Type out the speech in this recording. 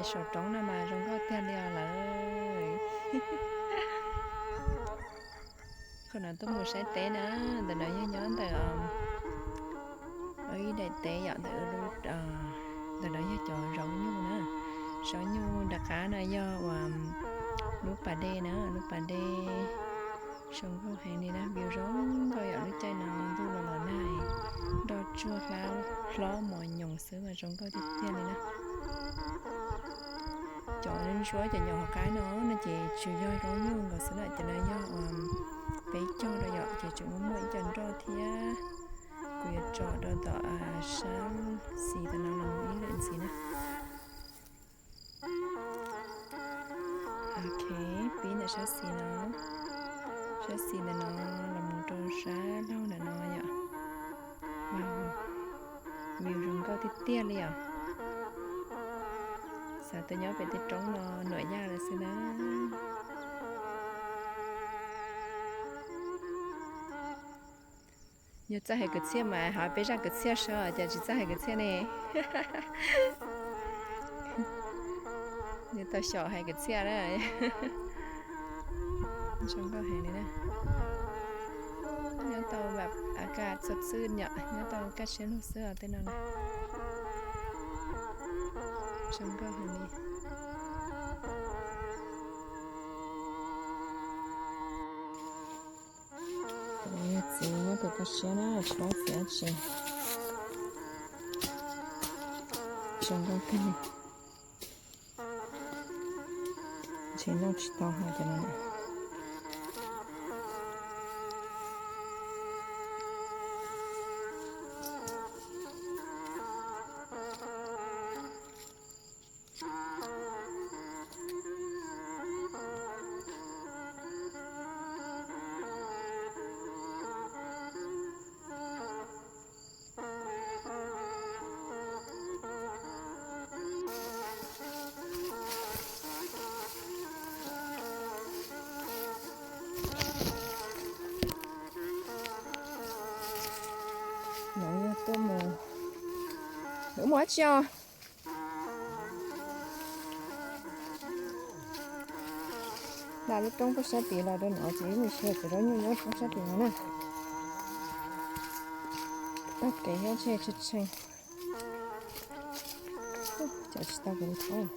Saum roob no mas zoo nkauj tiag li os lawm. Qhov no tuaj mus saib teb na, ntawm no yog nyob ntawm ib daim teb yom, ntawm ntawm no yog cov zaub nyuj na. Zaub nyuj nram qab no yog uas lub pas dej na, lub pas dej zoo nkauj heev li na, view zoo nkauj yom. Lub caij no ntuj los los nag, nroj tsuag hlob mos nyoos xwb mas zoo nkauj tiag tiag li na. Cov ntsuab cov nyob hauv qab no no ces tsuas yog zaub nyuj nkaus xwb na, cov no yog peb cog rau yom, ces tseem muaj muaj ib co nroj thiab. Kuv yuav tsom rau tom sab xis tom no los mus ib lwm ntxiv na. Ok, pib ntawm sab xis no, sab xis ntawm no los mus rau sab laug ntawm no yom. View zoo nkauj tiag tiag li os. Xav tias nyob pem tej roob no nuam yaj lawm xwb na. Yog txawj hais kwv txhiaj mas hais peb zaj kwv txhiaj saib, cas tsis txawj hais kwv txhiaj ne. Nws tau xyaum hais kwv txhiaj na. Zoo nkauj heev li na. Nyob tau a kaj txhua txwj yom, nyob tau kaj siab lug xwb os tej no na. Zoo nkauj heev li. Yog txiv nyob pem kaj siab na, tsis paub txiv dab tsi. Zoo nkauj kawg li. Ntshe noj tsis tau hos cov no. No yog tuaj mus, lawv mus dab tsi os? Nram lub roob pem sab tid los rau no ces ib nyuag sij hawm cov zaub nyuj nyob roob sab tid no na. Taug kev thiab ntshe tshee tshee. Cov tsis tau kev li thoob.